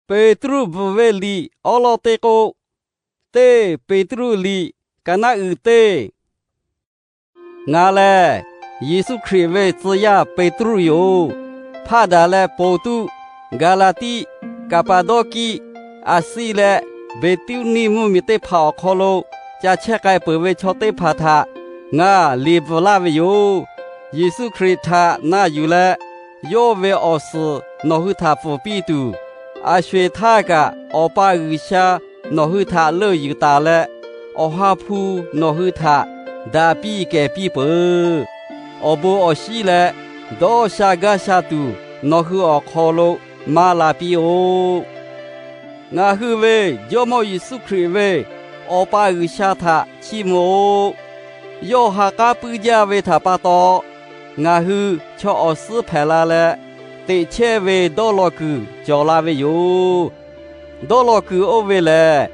Peˍtruˆ bvuhˬ ve liꞈ awˉ lawˉ teˇ k'oˆ, teˇ Peˍtruˆ liꞈ, ka naˆ uiˍ teˇ. Ngaˬ lehˬ Yeˍsuˆ Hkriꞈ ve tcuh yaˇ Peˍtruˆ yoˬ. Hpaˆ daꞈ leh ponˬ tuˆ Gaˍlaˍtiˆ, Kaˍpaˍdawˇkiˆ, Aˍsiˆ leh Beˍtiˇniˆ mvuhˇmiˬ teˇ hpaˍ awˬ hk'aw lo ca chehˇ k'ai peuˬ ve chaw teˇ hpaˍ htaꞈ ngaˬ liꞈ bvuhˬ laˇ ve yoˬ. Yeˍsuˆ Hkriꞈ htaꞈ na yuˬ leh, yawˇ ve awˬ suhˍ nawˬ hui htaꞈ pfuhˍ piˇ tuˬ, a sho-eˬ htaˇ kaꞈ Awˬ pa G'uiˬsha nawˬ hui htaꞈ leuˆ yuˬ taˍ leh, Awˬ ha hpu nawˬ hui htaꞈ daꞈ piˇ kehˬ piˇ peuˬ. Awˬ bon awˬ shinˉ leh dawˇ sha gaˇ sha tuˬ nawˬ hui awˬ hk'aw lo maˇ la piˇ-oˆ. Ngaˬ hui ve Jawˇmawˇ Yeˍsuˆ Hkriꞈ ve Awˬ pa G'uiˬsha htaꞈ chiˇ mvuh-oˆ. Yawˇ ha k'aˉ puiˉ jaˇ ve htaꞈ pa taw, ngaˬ hui chaw awˬ suhˉ hpehꞈ la leh, teꞈ chehˇ ve dawˇ law kuiˬ cawˬ la ve yoˬ. Dawˇ law kuiˬ oˇ ve lehˬ,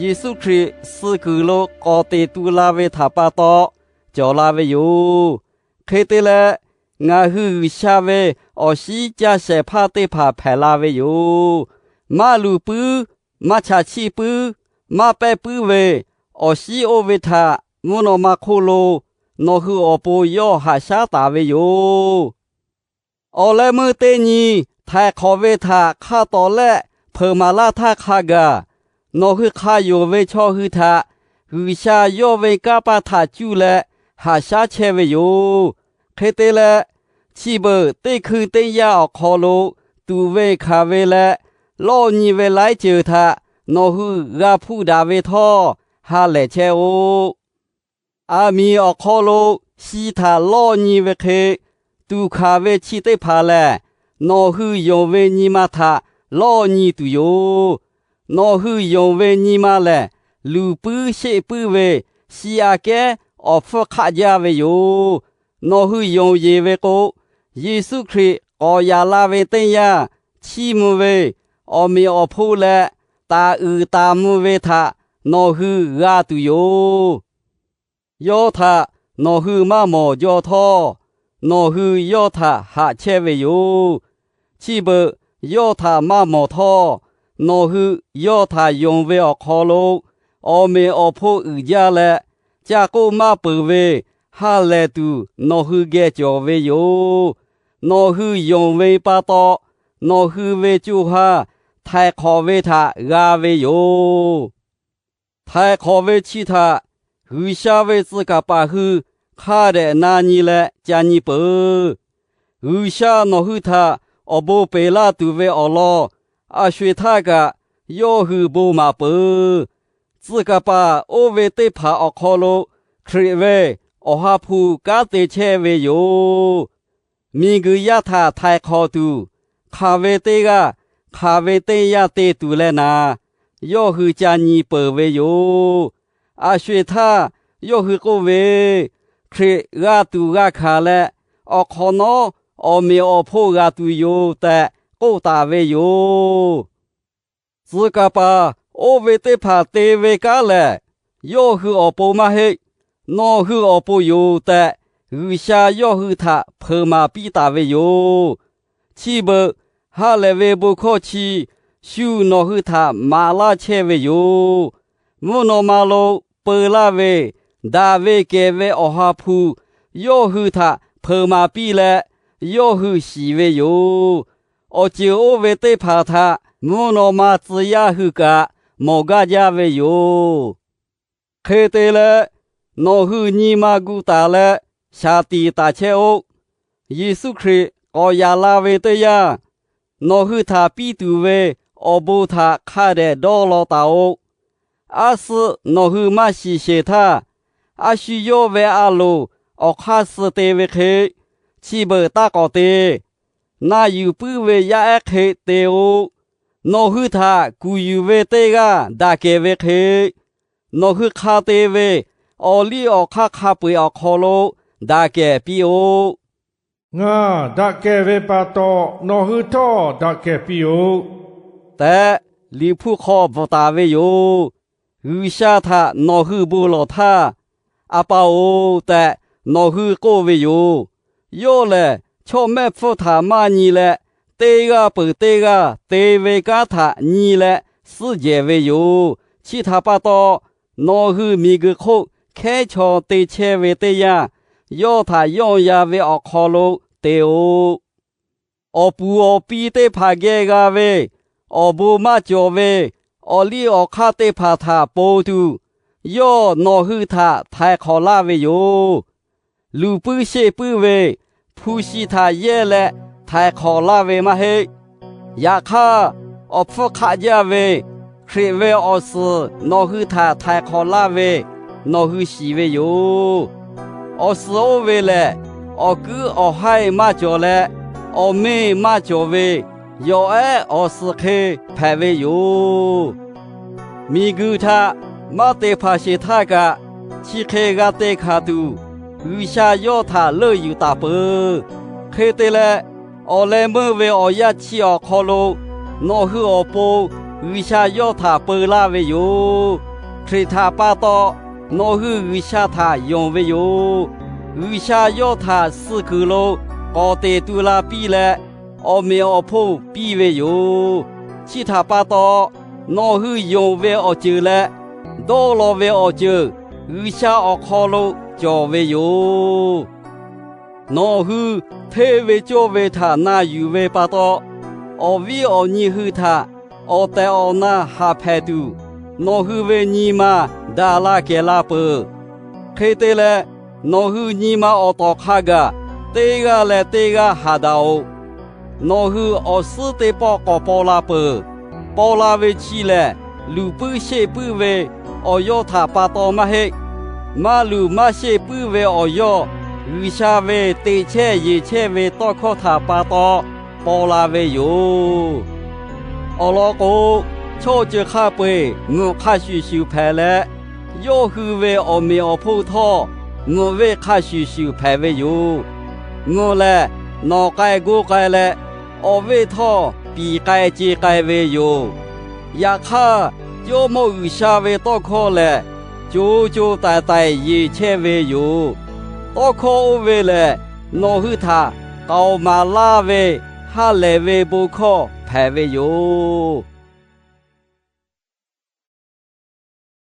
Yeˍsuˆ Hkriꞈ suh kuiˬ lo k'awꞈ teꞈ tu la ve htaꞈ pa taw cawˬ la ve yoˬ. Hk'e te leh, ngaˬ hui G'uiˬsha ve awˬ shinˉ caˇ shehˍ hpaˇ teˇ hpaˍ hpehꞈ la ve yoˬ. Maˇ luˬ puiˉ, maˇ chaꞈ chiˆ puiˉ, maˇ pehˇ puiˉ ve awˬ shinˉ oˇ ve htaꞈ mvuhˇ naw ma hk'oˆ lo nawˬ hui awˬ pon yawˇ haꞈ shaˉ taˍ ve yoˬ. Awˬ leh meuˇ teˇ nyi htaiˍ hk'awꞈ ve htaꞈ hk'a tawˍ lehˆ hpeuꞈ maˍ laˇ htaˇ hk'a gaˬ, nawˬ hui hk'a yonˍ ve chaw hui htaꞈ G'uiˬsha yawˇ ve kanˇ paˇ htaꞈ cuˇ leh haꞈ shaˉ chehˇ ve yoˬ. Hk'e te leh, chi beuꞈ teˇ hkui teˇ yanˇ awˬ hk'aw lo tuꞈ ve hkanˍ ve leh lawˇ nyi ve laiˉ ceuˬ htaꞈ nawˬ hui g'a hpuˇ daꞈ ve htawˇ ha lehˬ chehˇ-oˆ. Aˬ miˍ awˬ hk'aw lo shi htaꞈ lawˇ nyi ve hk'e, tuꞈ hkanˍ ve chi teˇ hpaˍ lehˬ, nawˬ hui yonˍ ve nyi ma htaꞈ lawˇ nyi tuˬ yoˬ. Nawˬ hui yonˍ ve nyi ma lehˬ, luˬ puiˉ sheˆ puiˉ ve shi aꞈ kehˉ awˬ hpfuhˇ hk'aˆ jaˇ ve yoˬ. Nawˬ hui yonˍ yeˬ ve k'o, Yeˍsuˆ Hkriꞈ k'awꞈ yaꞈ la ve teˇ yanˇ chiˇ mvuh ve awˬ meꞈ awˬ hponˇ leh taˍ uiˍ taˍ mvuh ve htaꞈ nawˬ hui g'a tuˬ yoˬ. Yawˇ htaꞈ nawˬ hui maˇ mawˬ jaw htawˇ, nawˬ hui yawˇ htaꞈ haꞈ chehˇ ve yoˬ. Chi beuꞈ yawˇ htaꞈ maˇ mawˬ htawˇ, nawˬ hui yawˇ htaꞈ yonˍ ve awˬ hk'aw lo awˬ meꞈ awˬ hponˇ uiˍ jaˇ leh, ca k'oˆ maˇ peuˬ ve ha lehˬ tuˬ nawˬ hui geh cawˬ ve yoˬ. Nawˬ hui yonˍ ve pa taw, nawˬ hui ve co ha htaiˍ hk'awꞈ ve htaꞈ g'a ve yoˬ. Htaiˍ hk'awꞈ ve chi htaꞈ G'uiˬsha ve tcuh kaˍ paˍ hui hk'a dehꞈ na nyi leh ca nyi peuˬ. G'uiˬsha nawˬ hui htaꞈ awˬ bon peˬ laˇ tuˬ ve awˬ lawn a sho-eˬ htaˇ kaꞈ yawˇ hui bon maˍ peuˬ. Tcuh kaˍ paˍ oˇ ve teˇ hpaˍ awˬ hk'aw lo Hkriꞈ ve Awˬ ha hpu kanˉ te chehˇ ve yoˬ. Miˬguiˬ yaˇ htaꞈ htaiˍ hk'awꞈ tuˬ, hk'aˬ ve teˇ g'aˇ hk'aˬ ve teˇ yanˇ te tuˬ leh naˍ, yawˇ hui ca nyi peuˬ ve yoˬ. A sho-eˬ htaˇ yawˇ hui k'oˆ ve, Hkriꞈ g'a tuˬ g'a hkanˍ leh, awˬ hk'awꞈ nawˉ awˬ meꞈ awˬ hponˇ g'a tuˬ yoˬ tehꞈ k'oˆ taˍ ve yoˬ. Tcuh kaˍ paˍ oˇ ve teˇ hpaˍ te ve kanˉ lehˬ, yawˇ hui awˬ pon maˇ heˆ, nawˬ hui awˬ pon yoˬ tehꞈ, G'uiˬsha yawˇ hui htaꞈ hpeuꞈ maˍ piˇ taˍ ve yoˬ. Chi beuꞈ ha lehˬ ve bon hkawˇ chi shu nawˬ hui htaꞈ maˍ laˇ chehˇ ve yoˬ. Mvuhˇ naw ma lo peu laˇ ve daꞈ ve kehˬ ve Awˬ ha hpu yawˇ hui htaꞈ hpeuꞈ maˍ piˇ leh, yawˇ hui shiˍ ve yoˬ. Awˬ ceuˬ oˇ ve teˇ hpaˍ htaꞈ mvuhˇ naw ma tcuh yaˇ hui kaꞈ mawˬ gaˇ jaˇ ve yoˬ. Hk'e te leh, nawˬ hui nyi ma gu taˍ leh shaˍ tiꞈ taˍ chehˇ-oˆ. Yeˍsuˆ Hkriꞈ k'awꞈ yaꞈ la ve teˇ yanˇ, nawˬ hui htaꞈ piˇ tuˬ ve awˬ bon htaꞈ hk'a dehꞈ dawˇ law taˍ-oꞈ. Aˉ suhˆ nawˬ hui maˇ shiˍ sheˍ htaˇ, a shu yawˇ ve a loˍ awˬ hk'aˇ suh te ve hk'e, chi beuꞈ taˇ k'awꞈ te. Na yuˬ puiˉ ve yaˇ ehˉ hk'e te-o. Nawˬ hui htaꞈ kuˬ yuˬ ve teˇ g'aˇ daꞈ kehˬ ve hk'e, nawˬ hui hk'a te ve awˬ liˇ awˬ hk'aˇ hk'a peu-eˬ awˬ hk'aw lo daꞈ kehˬ piˇ-oˆ. Ngaˬ daꞈ kehˬ ve pa taw, nawˬ hui htawˇ daꞈ kehˬ piˇ-oˆ tehꞈ, Liꞈ hpu hk'aw bvuhꞈ taˍ ve yoˬ. G'uiˬsha htaꞈ nawˬ hui bon lawˬ htaˇ, A pa-oˬ tehꞈ nawˬ hui k'oˆ ve yoˬ. Yawˇ lehˬ, chaw mehˆ hpfuhˇ htaꞈ maˇ nyi leh teˇ g'aˇ peuˬ teˇ g'aˇ te ve kanˉ htaꞈ nyi leh suhˉ jehˬ ve yoˬ. Chi htaꞈ pa taw, nawˬ hui miˬguiˬ hk'oˆ hkehˉ chaw te chehˇ ve teˇ yanˇ, yawˇ htaꞈ yawˇ ya ve awˬ hk'aw lo te-oꞈ. Awˬ puˍ awˬ pi teˇ hpaˍ geh g'a ve, awˬ bon maˇ cawˬ ve, awˬ liˇ awˬ hk'aˇ teˇ hpaˍ htaꞈ po tuˬ, yawˇ nawˬ hui htaꞈ htaiˍ hk'awꞈ laˇ ve yoˬ. Luˬ puiˉ sheˆ puiˉ ve hpu shi htaꞈ yehˇ leh htaiˍ hk'awꞈ laˇ ve maˇ heˆ. Yaꞈ hk'aˇ, awˬ hpfuhˇ hk'aˆ jaˇ ve Hkriꞈ ve awˬ suhˍ nawˬ hui htaꞈ htaiˍ hk'awꞈ laˇ ve nawˬ hui shiˍ ve yoˬ. Awˬ suhˍ oˇ ve lehˬ, awˬ kuiˉ awˬ haiˇ maˇ cawˬ leh, awˬ meˇ maˇ cawˬ ve yawˬ ehˉ awˬ suhˍ hk'e hpehꞈ ve yoˬ. Miˬguiˬ htaꞈ maˇ te hpanˍ sheˍ htaˇ kaꞈ, chi hk'e g'a te hkanˍ tuˬ, G'uiˬsha yawˇ htaꞈ leuˆ yuˬ taˍ peuˬ. Hk'e te leh, awˬ leh meuˇ ve awˬ yanˇ chi awˬ hk'aw lo nawˬ hui awˬ pon G'uiˬsha yawˇ htaꞈ peu laˇ ve yoˬ. Hkriꞈ htaꞈ pa taw nawˬ hui G'uiˬsha htaꞈ yonˍ ve yoˬ. G'uiˬsha yawˇ htaꞈ suh kuiˬ lo k'awꞈ teꞈ tu la piˇ leh, awˬ meꞈ awˬ hponˇ piˇ ve yoˬ. Chi htaꞈ pa taw, nawˬ hui yonˍ ve awˬ ceuˬ leh dawˇ law ve awˬ ceuˬ G'uiˬsha awˬ hk'aw lo cawˬ ve yoˬ. Nawˬ hui hteˇ ve cawˇ ve htaꞈ na yuˬ ve pa taw, awˬ viˉ awˬ nyi hui htaꞈ awˬ tehˬ awˬ na haꞈ hpehꞈ tuˬ, nawˬ hui ve nyi ma daꞈ la kehˬ la peuˬ. Hk'e te leh, nawˬ hui nyi ma awˬ tawˍ hk'a gaˬ teˇ g'aˇ leh teˇ g'aˇ haꞈ daꞈ-oꞈ. Nawˬ hui awˬ suhˉ teˇ pawˆ k'awꞈ paw la peuˬ. Paw la ve chi lehˬ, luˬ puiˉ sheˆ puiˉ ve awˬ yawˇ htaꞈ pa taw maˇ heˆ. Maˇ luˬ maˇ sheˆ puiˉ ve awˬ yawˇ, G'uiˬsha ve teꞈ chehˇ yeˬ chehˇ ve tawˇ hkawˇ htaꞈ pa taw paw la ve yoˬ. Awˬ lawn k'o, chaw ceuˬ hk'a peu-eˬ mvuhꞈ hk'a shuˍ shuˍ hpehꞈ leh, yawˇ hui ve awˬ meꞈ awˬ hponˇ htawˇ mvuhꞈ venˇ hk'a shuˍ shuˍ hpehꞈ ve yoˬ. Mvuhꞈ lehˬ, nawˬ k'ai goˇ k'ai leh, awˬ venˇ htawˇ piˍ k'ai ce k'ai ve yoˬ. Yaꞈ hk'aˇ, Jawˇmawˇ G'uiˬsha ve tawˇ hkawˇ lehˬ, co co taiˍ taiˍ yeˬ chehˇ ve yoˬ. Tawˇ hkawˇ oˇ ve lehˬ, nawˬ hui htaꞈ k'aoˍ maˍ laˇ ve ha lehˬ ve bon hkawˇ hpehꞈ ve yoˬ.